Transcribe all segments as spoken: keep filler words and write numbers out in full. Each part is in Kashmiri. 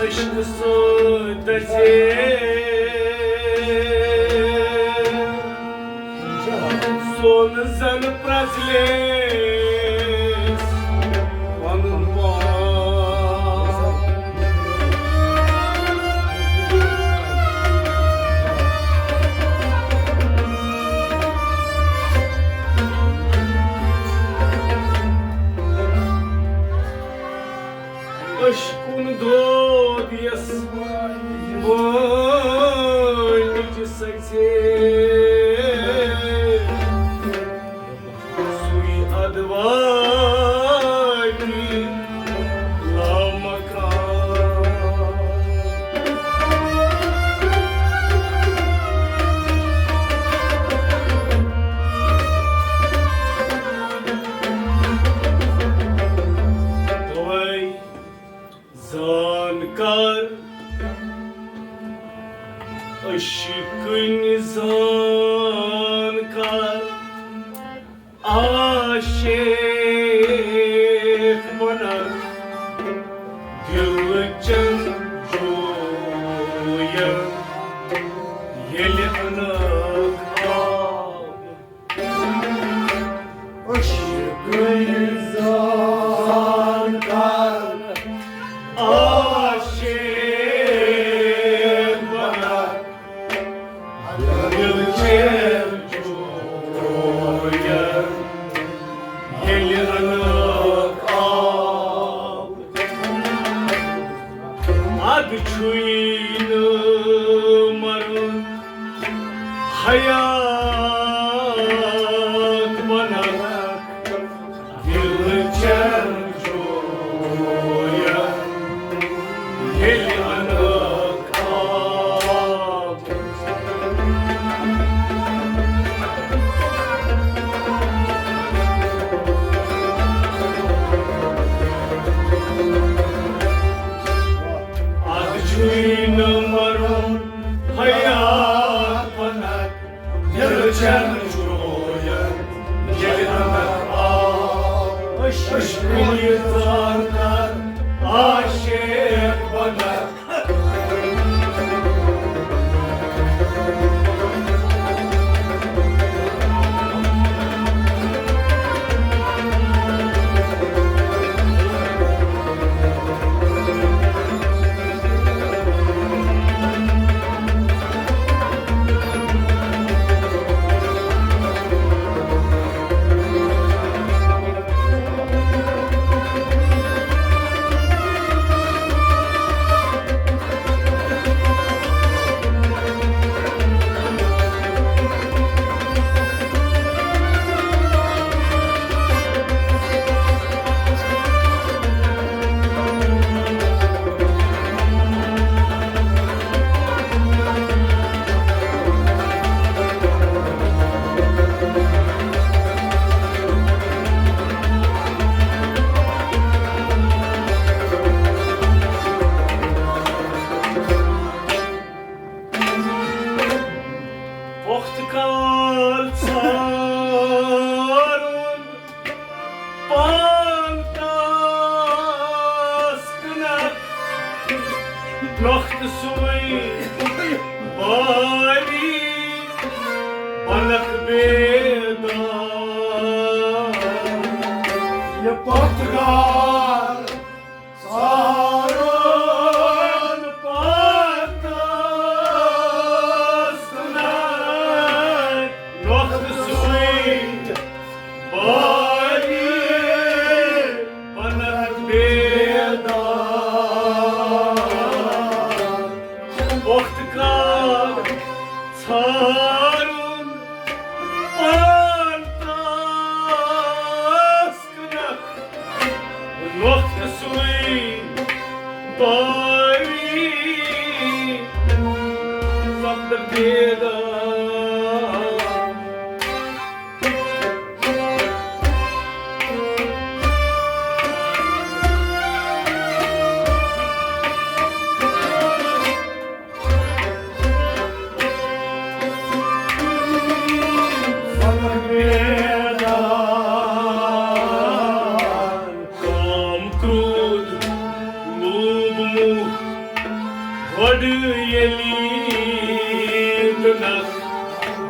عشقہٕ سۭتۍ دَزے سۄن زَن پرٛزلے پَنُن پان۔ عشقُن دود یَس وٲنِج سَزے، سُے اَدوٲتی لامکان۔ توے زانکار، عشقٕنۍ زانکار، عاشق بنان دل چن جوین ییٚلہِ انکھ آو۔ عشقٕنۍ زانکار، عاشق بنان دل چن جوین ییٚلہِ انکھ آو۔ ادٕ چھُے نہٕ مرُن حیات بنان دل چن جوین ییٚلہِ انکھ آو۔ ادٕ چھُے نہٕ مرُن حیات بنان دل چن جوین ییٚلہِ انکھ آو۔ عشقٕنۍ زانکار، عاشق بنان وقت کال ژھارُن پان تاس کٕنَتھ، نۄختہٕ سُے باری بنکھ بیدار۔ یہِ پتھ گار ژھارُن پتھ کُنَتھ، نۄختہٕ سُے باری بنکھ بیدار۔ وقت کال ژھارُن پان تاس کٕنَتھ، نۄختہٕ سُے باری سپدٕ بیدار۔ کام کرودھ لوبھ موہ ییٚلہِ دٕنَکھ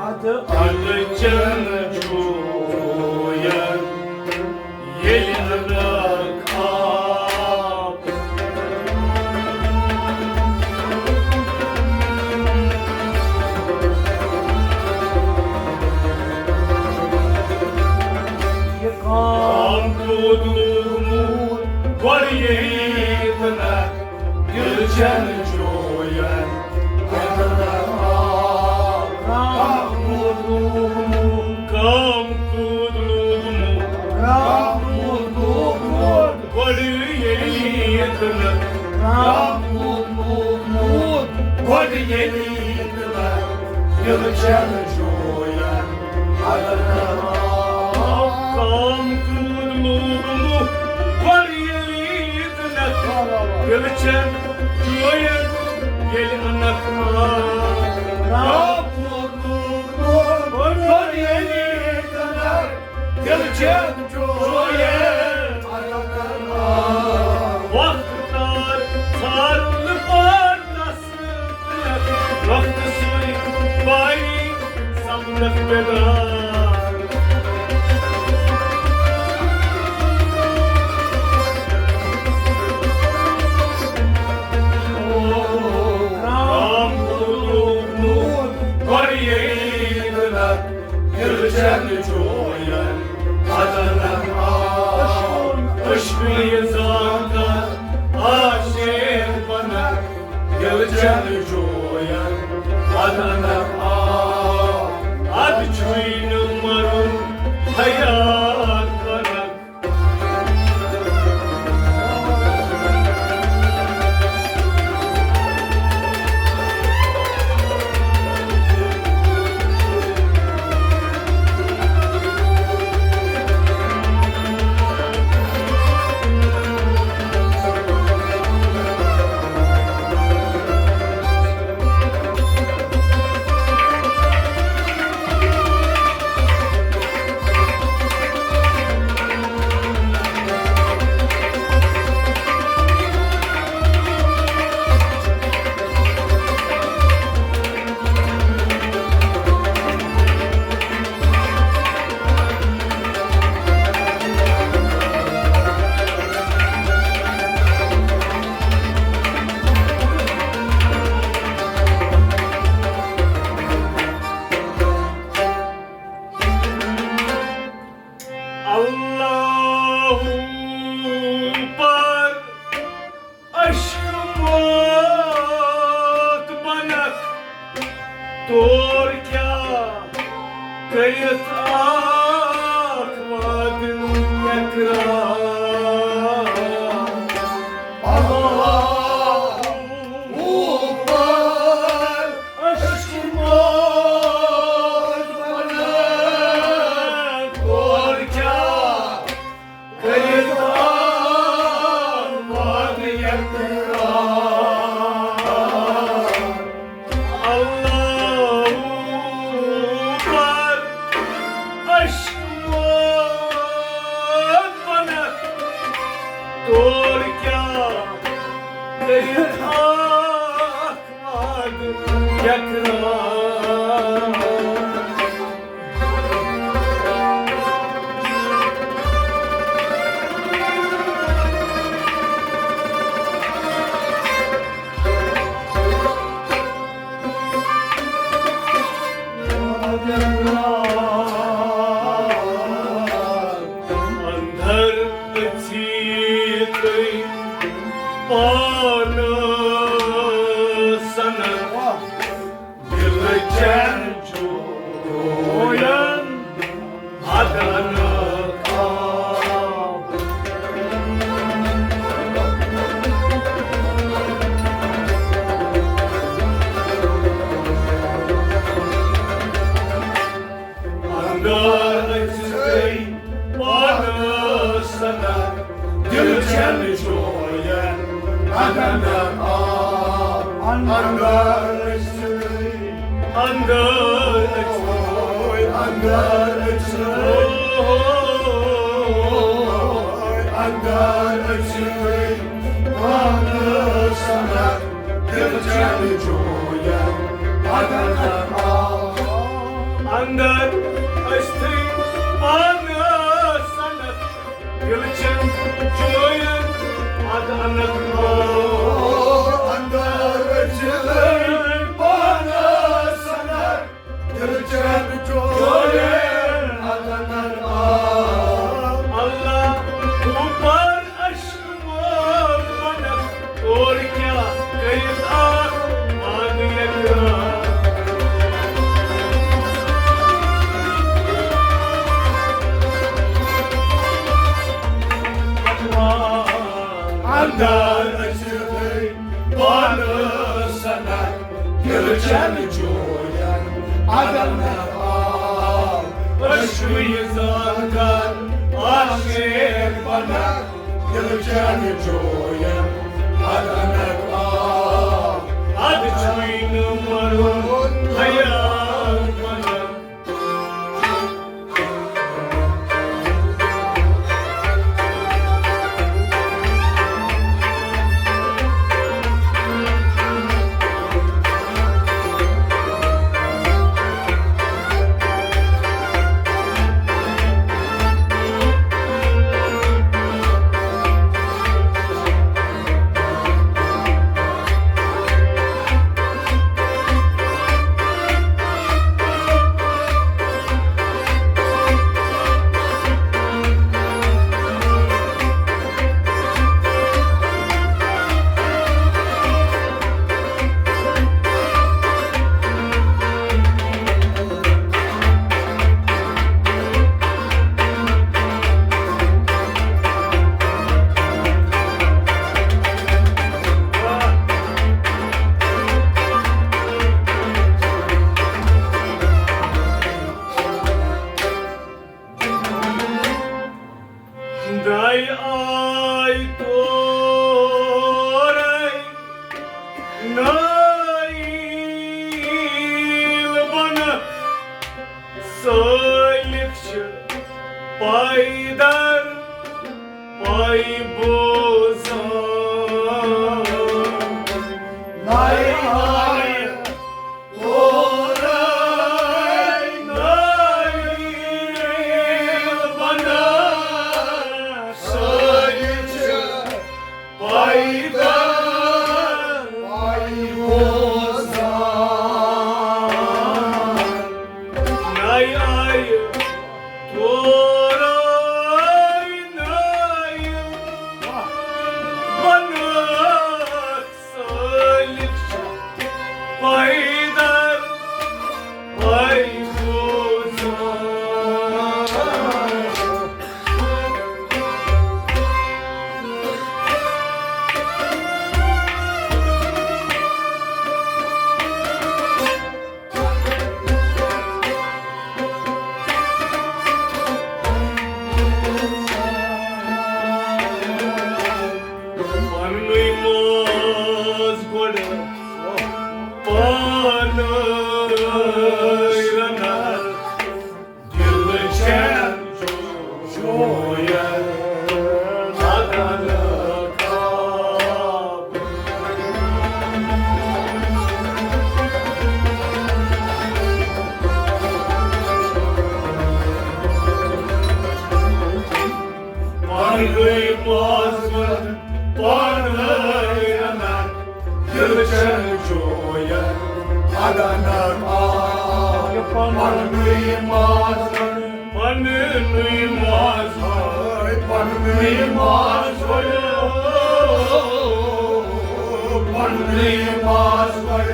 اَدٕ اَدٕ چَن چوین، ییٚلہِ اَنَکھ آب۔ یہِ کام کام کوٚر لوٗکھ گۄڈٕ ییٚلہِ دٕنَکھ دِل چَن چوین۔ کم کود لوگمو، کم کود لوگمو، گۄڈٕ ییٚلہِ ییٚتہِ نہٕ، کم کود لوگمو، گۄڈٕ ییٚلہِ ییٚتہِ نہٕ، دِل چَن چوین۔ کم کود لوگمو، گۄڈٕ ییٚلہِ ییٚتہِ نہٕ، دِل چَن چوین، ییٚلہِ اَنَکھ آب۔ وقت تار ژھار نہٕ پار تس، وقت سُے پاری سپدکھ بیدار۔ رام گوٚو نوٗر، گۄڈٕ ییٚلہِ دِلَن دِل چَن چوین، اَدَن آ، عشقٕے زانٛکَر عاشق بَنَکھ۔ دِل چَن چوین، اَدَن آ، اَدٕ چھُے نہٕ مَرُن حیات بَنَکھ۔ اللہ اکبر۔ عشق موت بنکھ، تور کیٛاہ کٔرِتھ اکھ وعدٕ اقرار۔ اللہ اکبر۔ عشق موت بنکھ، تور کیٛاہ کٔرِتھ آو وعدٕ اقرار۔ اللہ اکبر، عشق موت بنکھ، تور کیٛاہ کٔرِتھ آو وعدٕ اقرار۔ اندر اژھی تُہۍ پانہٕ سنن۔ دِل چین چھُ رویَن اَدَن آب۔ اندر اژھ گٔے پانہٕ سنا۔ دِل چین چھُ رویَن اَدَن آب۔ اندر اژھ گٔے، اندر اژھ گٔے، اندر اژھ گٔے، اندر اژھ گٔے پانہٕ سنا۔ دِل چین اندر رچھے پانس اندر، دل چین چوین ادن آ۔ اللہ اوپر عرش محبت، اور کیا کٔرِتھ اکھ پانہٕ یکرا۔ اندر اچھے پانس اندر، دل چین چوین ادن آ۔ اشوی زان کر عاشق بنک، دل چین چوین ادن آ۔ اد چوین مرون حیال بنک۔ دَے آے تورے نٲیِل بنہٕ، سٲلِکھ چھِ پایدَر پَے بوزان۔ دَے آے سٲلِکھ چھِ پایدَر پَے بوزان۔ پننُے ماز گۄڈٕ پانَے رَنان۔ دِل چھَم چویَن اَدَن آب۔ پننُے ماز گۄڈٕ پانَے رَنان، دِل چھَم چویَن اَدَن آب۔ پننُے ماز گۄڈٕ، پننُے ماز گۄڈٕ، پننُے ماز گۄڈٕ، پننُے ماز گۄڈٕ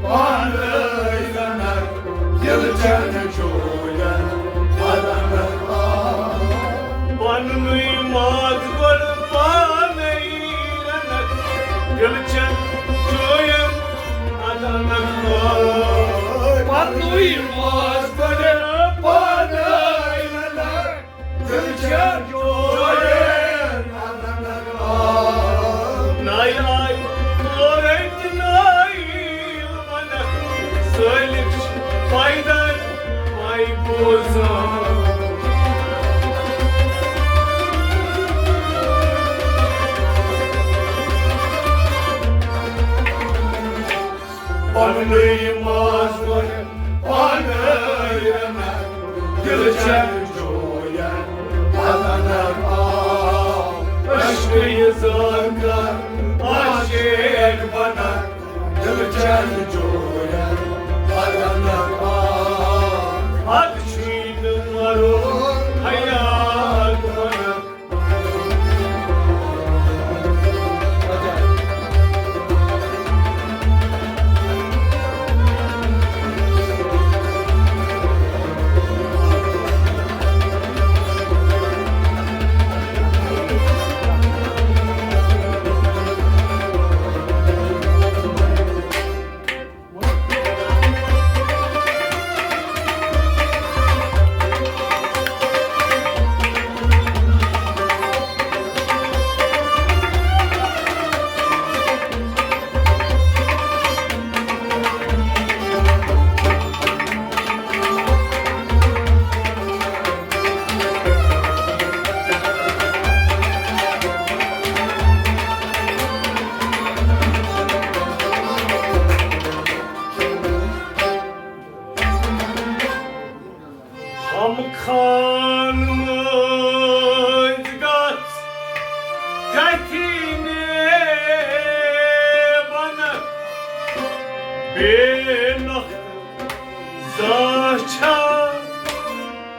پانَے رَنان۔ دِل چھَم چویَن اَدَن آب۔ پننُے ماز گۄڈٕ پانَے رَنان۔ دِل چھَم چویَن اَدَن آب۔ پننُے ماز گۄڈٕ پانَے رَنان۔ دِل چھَم چویَن اَدَن آب۔ نَے آے تورے تہِ نَے سٲلِکھ چھِ پایدَر پَے بوزان۔ پننُے ماز گۄڈٕ پانَے رَنان، دِل چھَم چویَن اَدَن آب۔ عشقٕے یہِ زان کر بنان دل چین جوین بدنک آ، پتہٕ چھُے نہٕ مرُن حیات بنان۔ ہم خان مٔنٛزۍ گژھ کتھی نے بنہٕ بے نۄقطہٕ زانٛہہ چھا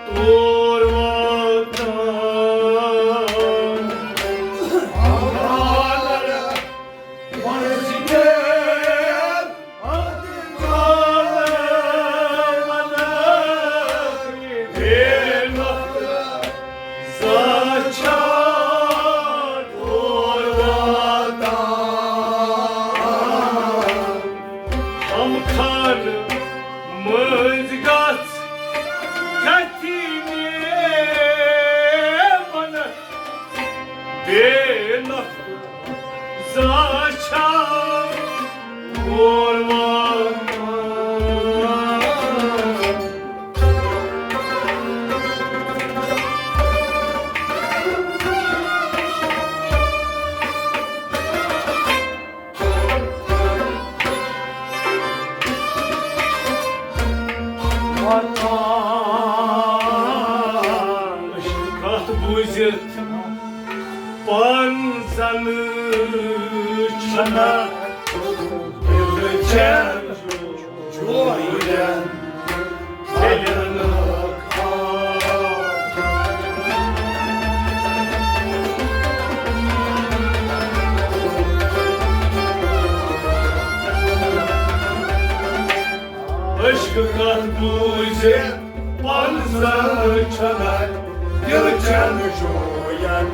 تور واتان۔ ہم خانہٕ مٔنٛزۍ گژھ کتھی نے بنہٕ بے نۄقطہٕ زانٛہہ چھا تور واتان۔ عشقہٕ کتھ بوٗزِتھ پانہٕ زن چھنا دل چین جوین۔ عشقہٕ کتھ بوٗزِتھ پنزن چھنک دل چین جوین۔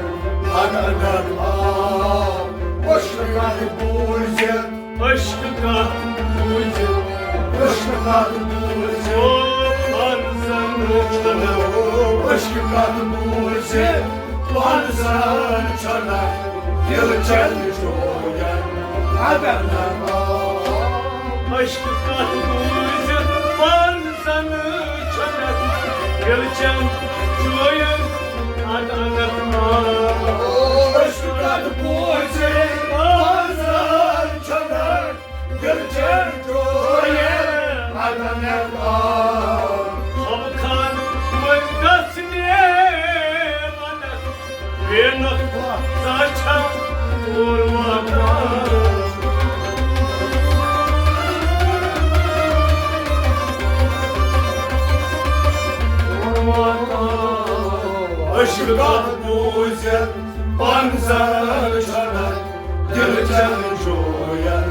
اگر نہ آو عشقہٕ کتھ بوٗزِتھ، عشقہٕ کتھ بوٗزِتھ، عشقہٕ کتھ بوٗزِتھ۔ او پنزن چھنک عشقہٕ کتھ بوٗزِتھ، پنزن چھنک دل چین جوین۔ اگر نہ آو عشقہٕ کتھ بوٗزِتھ پنزن چھنک دل چین جوین۔ اگر نہ آو عشقہٕ کتھ بوٗزِتھ پنزن چھنک دل چین جوین۔ اگر نہ آو ہم خان مٔنٛزۍ گژھ نے بنہٕ بے نۄقطہٕ زانٛہہ چھا تور واتان۔ عشقہٕ کتھ بوٗزِتھ پنزن چھنک دل چین جوین۔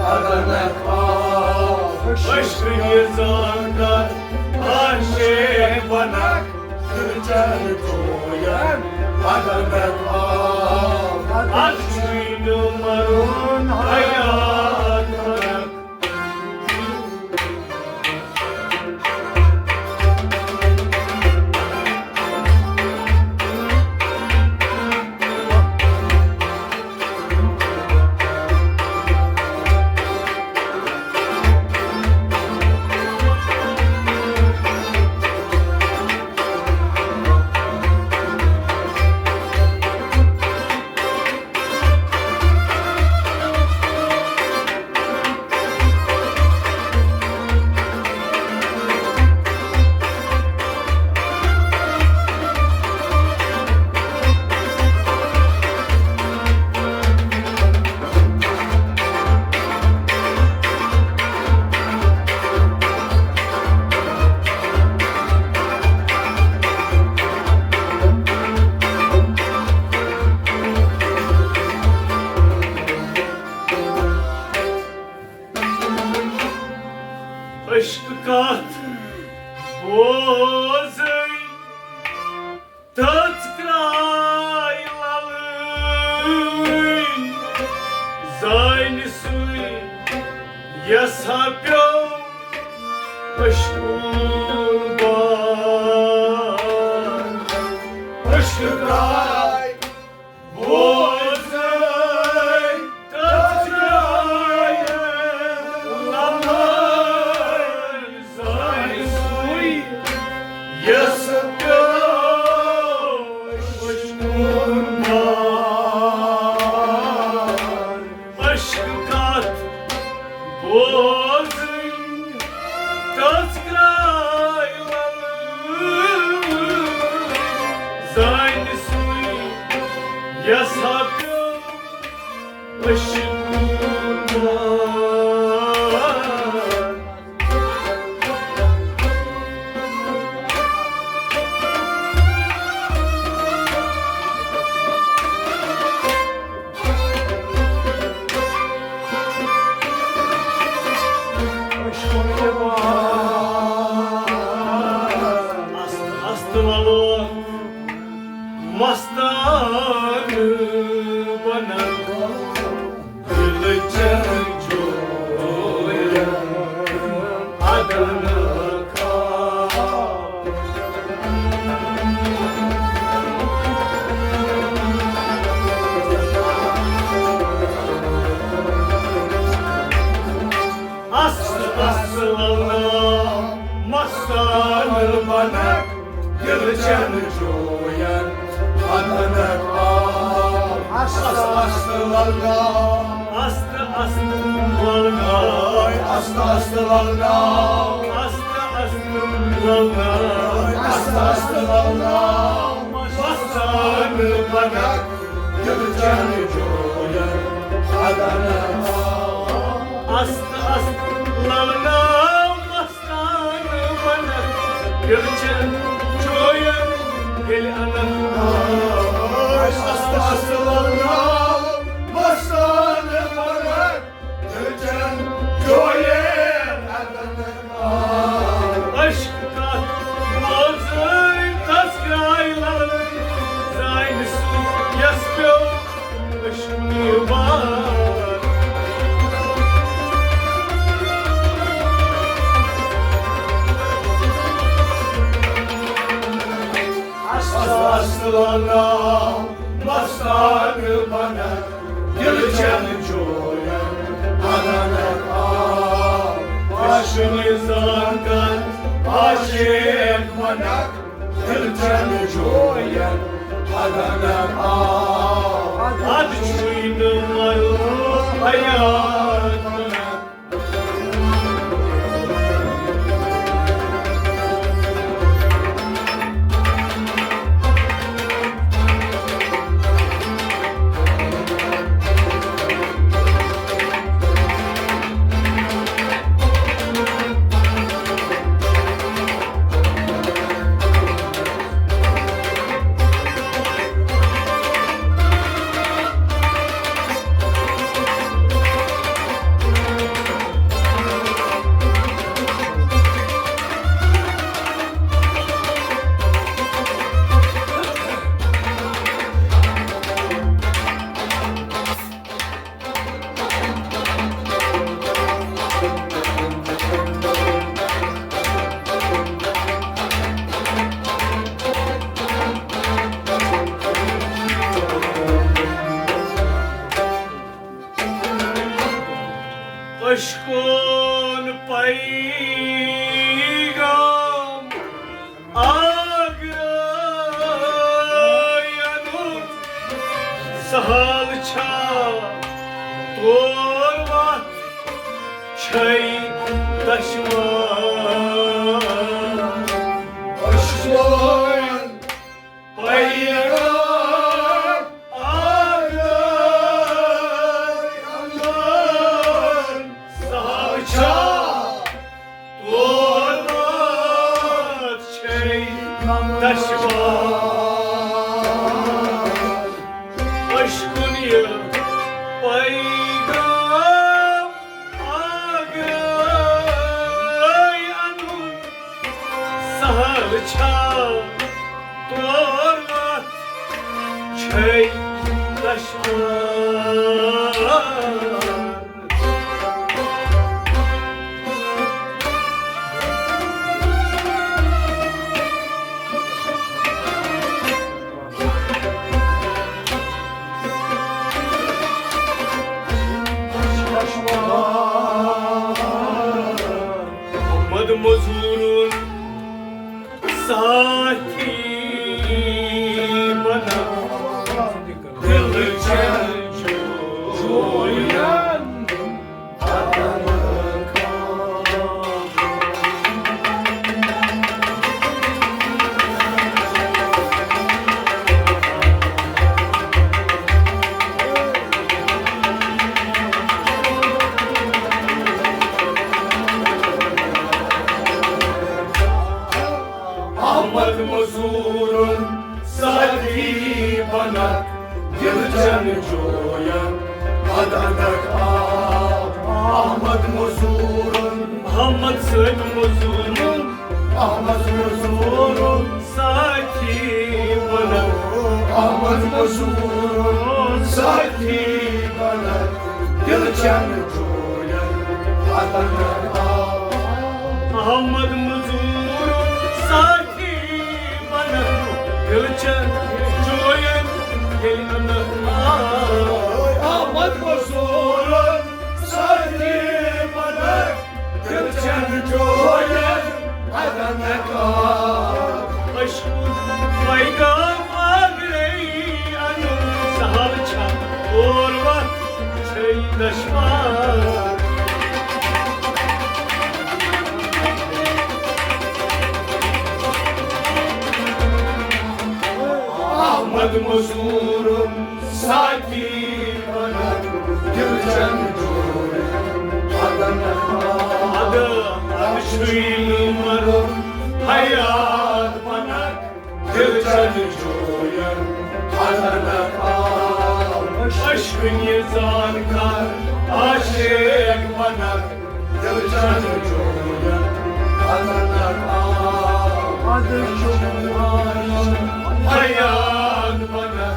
اگر نہ آو عشقہٕ یہِ زانٛہہ کر عاشق بنک دل چین جوین۔ اگر نہ آو ادٕ چھُے نہٕ مرُن حیات بنک۔ کتھ بوزٕے تٔژ کرٛاے للٕنۍ، زانہِ سُے یس ہا پیوٚو عشقُک بار۔ عشقہٕ کرٛاے بوزٕے تٔژ کرٛاے للٕنۍ، زانہِ سُے یس پیوٚو عشقُک بار۔ عشقہٕ کتھ بوزٕے تٔژ کرٛاے للٕنۍ، زانہِ سُے یس ہا پیوٚو عشقُک بار۔ عشقُک بار۔ است، است للو مستانہٕ بنن۔ دل چن جوین ادن خواب۔ است، است للنا مستانہٕ بنک۔ دل چن جوین ادنک آب۔ است، است للنا۔ است، است للنا۔ است، است للنا۔ است، است للنا۔ است، است للنا۔ مستانہٕ بنک۔ دل چن جوین ادنک آب۔ است، است للنا۔ مستانہٕ بنک۔ دل چن جوین ییٚلہِ انن۔ است، است للنا۔ مستانہٕ بنک۔ دل چن جوین ادنک آب۔ عشق کتھ بوزٕے تس گرٛاے للٕے، زانہِ سُہ یس پیوٚو عشقُک بار۔ است، است للنا مستانہٕ بنک۔ دل چن جوین ادنک آب۔ عاشقٕے زان کن عاشق بنک۔ دل چن جوین ادنک آب۔ ادٕ چھُے نہٕ مرُن حیات بنک۔ عشقُک پیغام آگرے انُن سہل چھا؟ تور وتھ چھے دشوار۔ عشقُک پیغام آگرے انُن سہل چھا؟ تور وتھ چھے دشوار۔ عشقُک یہِ پیغام آگرے انُن اے کشمیر۔ محمد مزورن ساتھی بنا، دل چن جوین۔ احمد مزورن ساتھی بنک، دل چن جوین۔ ادنک آ احمد مزورن، محمد صٲب مزورن، احمد مزورن ساتھی بنک، احمد مزورن ساتھی بنک، دل چن جوین۔ ادنک آ احمد مزورن ساتھی بنک، دل چن جوین۔ ییٚلہِ انک آ احمد مزورن ساتھی بنک، دل چن جوین۔ ادنک آ عشق پیغام اگرے انُن سہل چھا، اور وقت چھے دشوار۔ احمد مزورن ساتھی بنک، دل چن جوین۔ ادنک آ ادنک آ عشقی مرم حیات بنک، دل چن جوین۔ ادنک آ عشق نزان کر عاشق بنک، دل چن جوین۔ ادنک آ ادنک آ حیات بنک،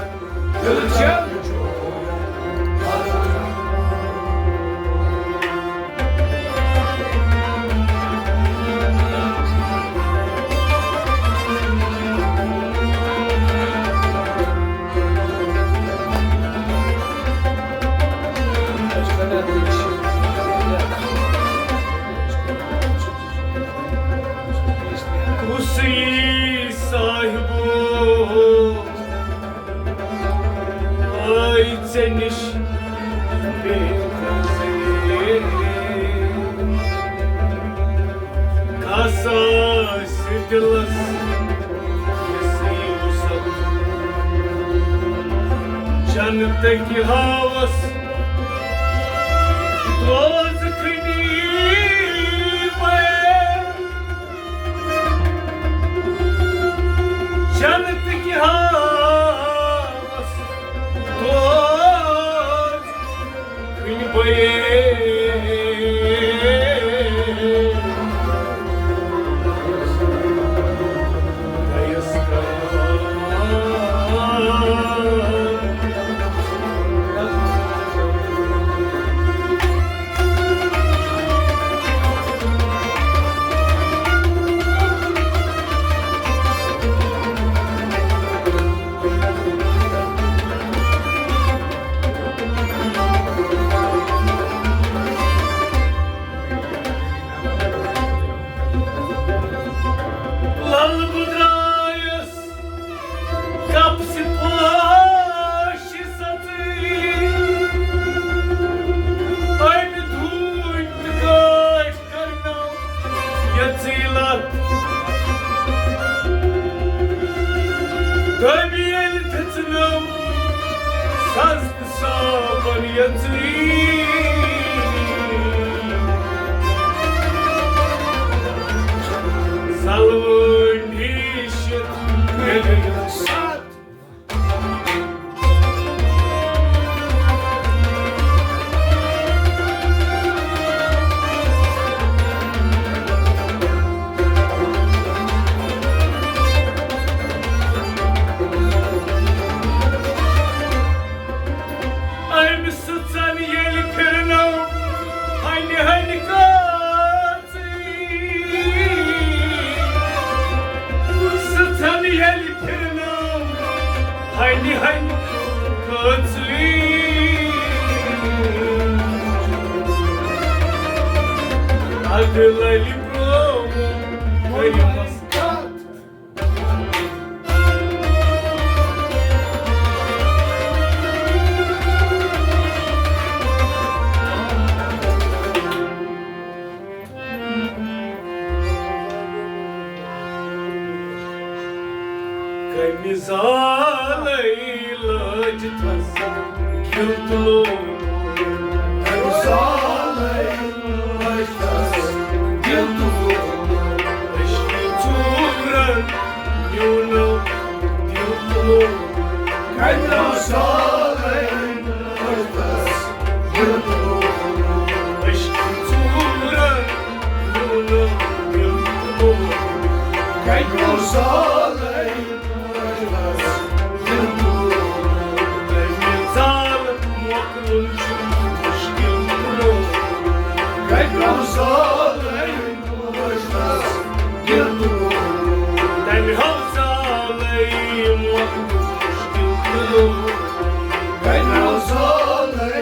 دل چن جوین۔ کُس یی صاحبو آے ژےٚ نِش بے نظرے؟ کس آسہِ دِلس یژھٕے وُسعت؟ جنتٕکۍ ہاوس دوزخٕنی بے۔ جنتٕکۍ ہاوس دوزخٕنۍ بے۔ دِلَلہِ برٛونٛہہ کٔرِو مَس۔ کمہِ زالے لٲج تس دِل تہٕ لوگ؟ کمہِ زالے لٲج تس دِل تہٕ لوگ؟ عشقہٕ ژوٗرن نیوٗنم دِل تہٕ لوگ۔ کمہِ زالے لٲج تس دِل تہٕ لوگ؟ عشقہٕ ژوٗرن نیوٗنم دِل تہٕ لوگ۔ کمہِ زالے تَمہِ زال مۄکلُن چھُ مُشکِل تہٕ لوٚت۔ کَتہِ زالَے مُشکِل تہٕ لوٚت۔ تَمہِ ہاو زالَے مۄکلُن مُشکِل تہٕ لوٚت۔ کَتہِ زالَے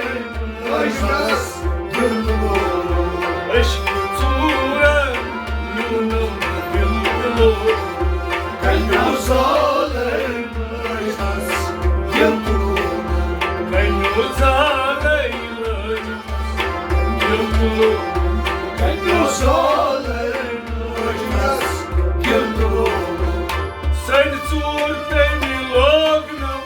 عشقہٕ ژوٗرن نیوٗنم دِل تہٕ لوگ۔ کَتہِ زالَے لٲج تس دِل تہٕ لوگ۔ کَتہِ زالَے لٲج تس دِل تہٕ لوگ۔ کَتہِ زالَے لٲج تس دِل تہٕ لوگ۔ سٲنۍ ژوٗر تٔمۍ لوگ نہٕ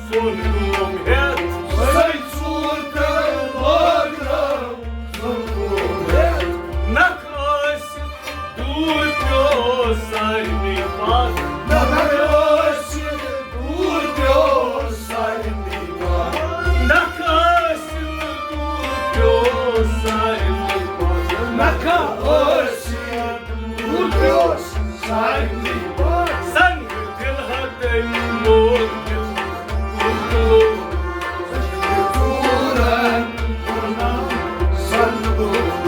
سۄن کٲم ہٮ۪تھ۔ سۄے ژوٗر کٔر مٲدرٲو سۄن کٲم ہٮ۪تھ۔ نکھٕ ٲسِتھ دوٗر پیوٚو سارنٕے پتھ۔ نکھٕ ٲسِتھ دوٗر پیوٚو سارنٕے پتھ۔ نکھٕ ٲسِتھ دوٗر پیوٚو سارنٕے پتھ۔ نکھٕ ٲسِتھ دوٗر پیوٚو سارنٕے پتھ۔ سنگ دِل ہا تٔمۍ لوگ دِل تہٕ لوگ۔ ژوٗرن کوٚرنم سنگ لوگ۔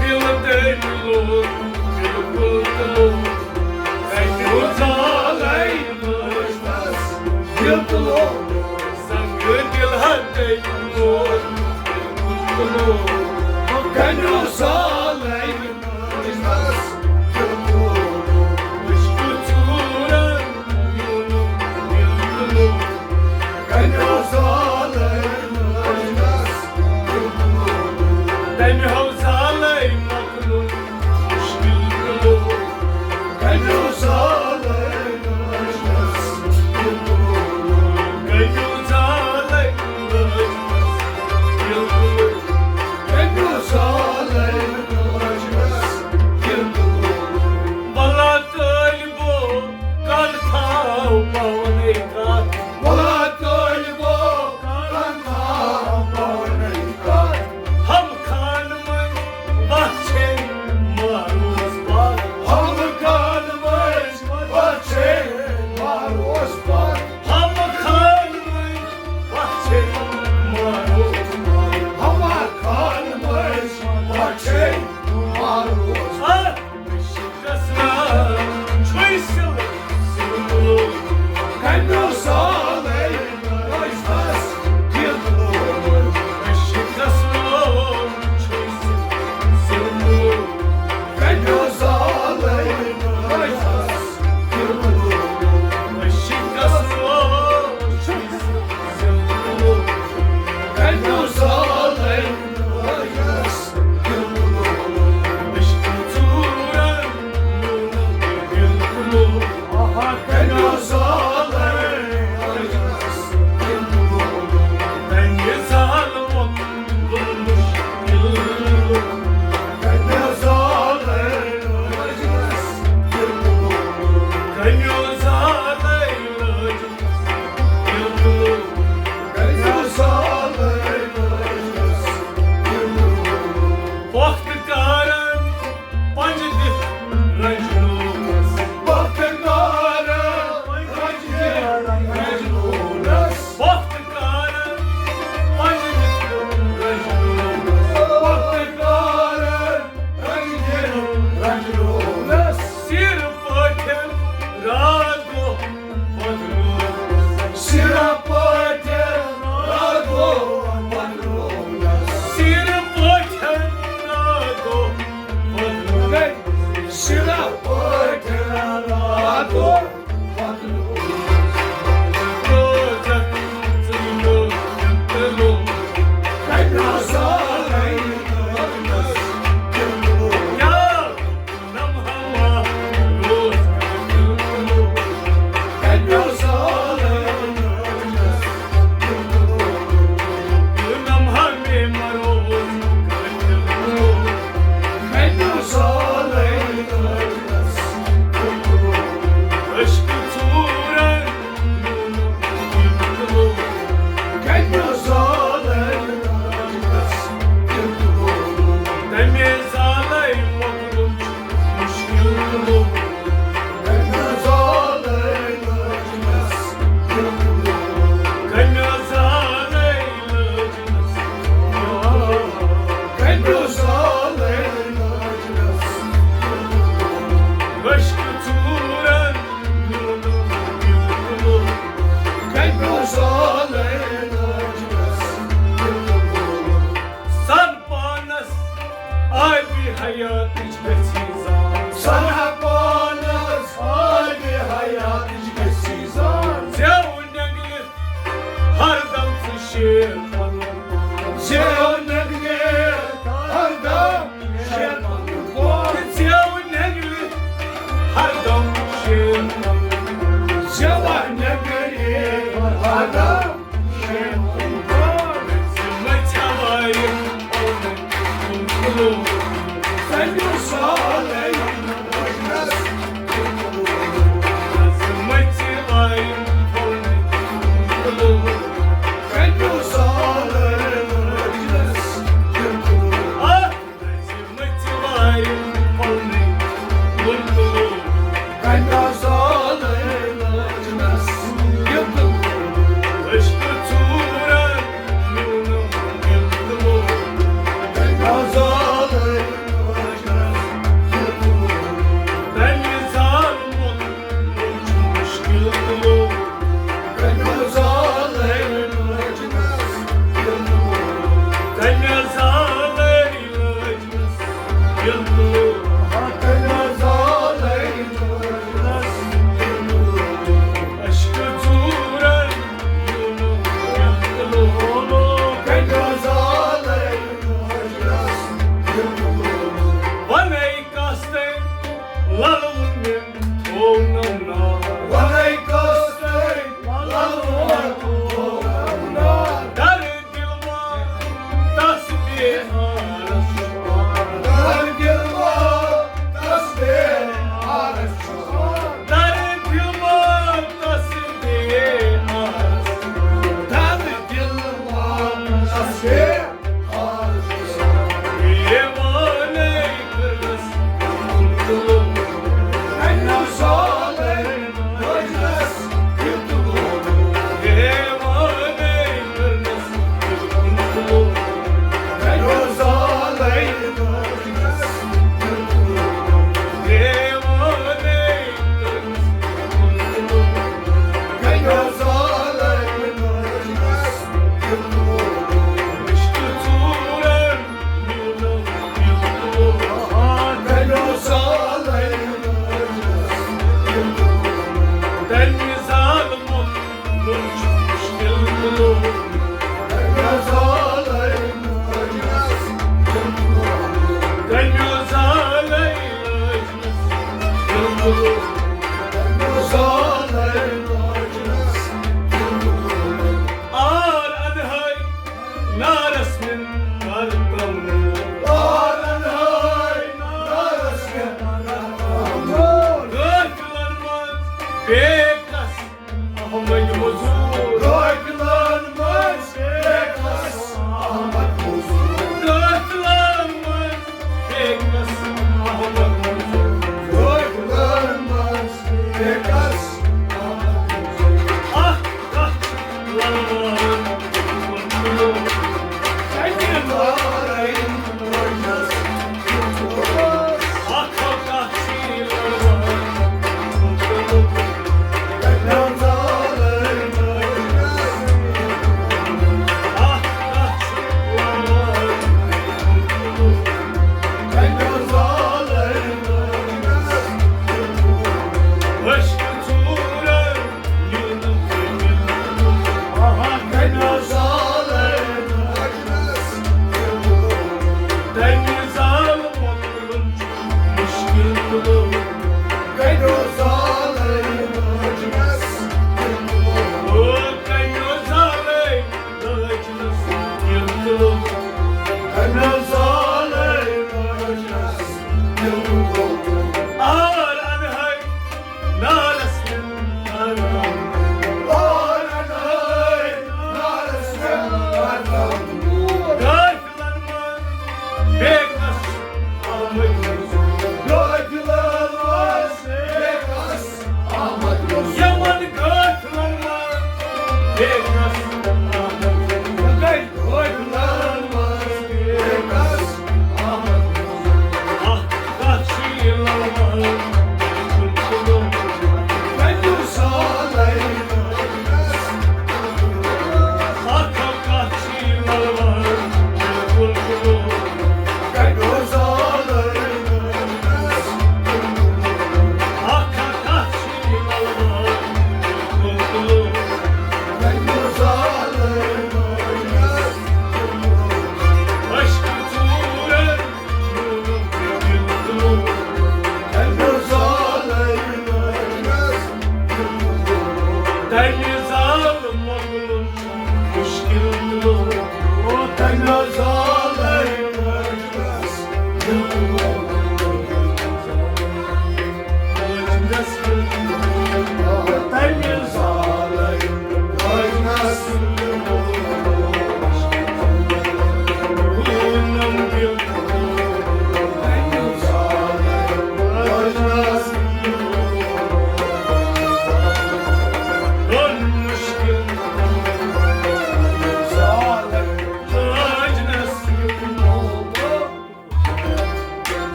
دِل تٔمۍ لوگ بِلکُل تہٕ لوگ۔ کَتہِ زالَے لٲج تس دِل تہٕ لوگ۔ سنگ دِل ہا تٔمۍ لوگ بِلکُل تہٕ لوگ۔ کَتہِ زالَے ولا طالبو، کر تھاو پاونے کتھ۔ ولا طالبو، کر تھاو پاونے کتھ۔ ہم خان منٛز وچھے ماروس پتھ۔ ہم خان منٛز وچھے ماروس پتھ۔ ہم خان منٛز وچھے ماروس پتھ۔ ہم حیاتٕچ گژھی زان۔ سۄنہٕ پانس آبِ حیاتٕچ گژھی زان۔ زیو نٮ۪گلِتھ ہردم ژٕ شیر پنُن۔ زیو نٮ۪گلِتھ ہردم شیر پنُن۔ زیو نٮ۪گلِتھ ہردم شیر پنُن۔ زیو نٮ۪گلِتھ ہردم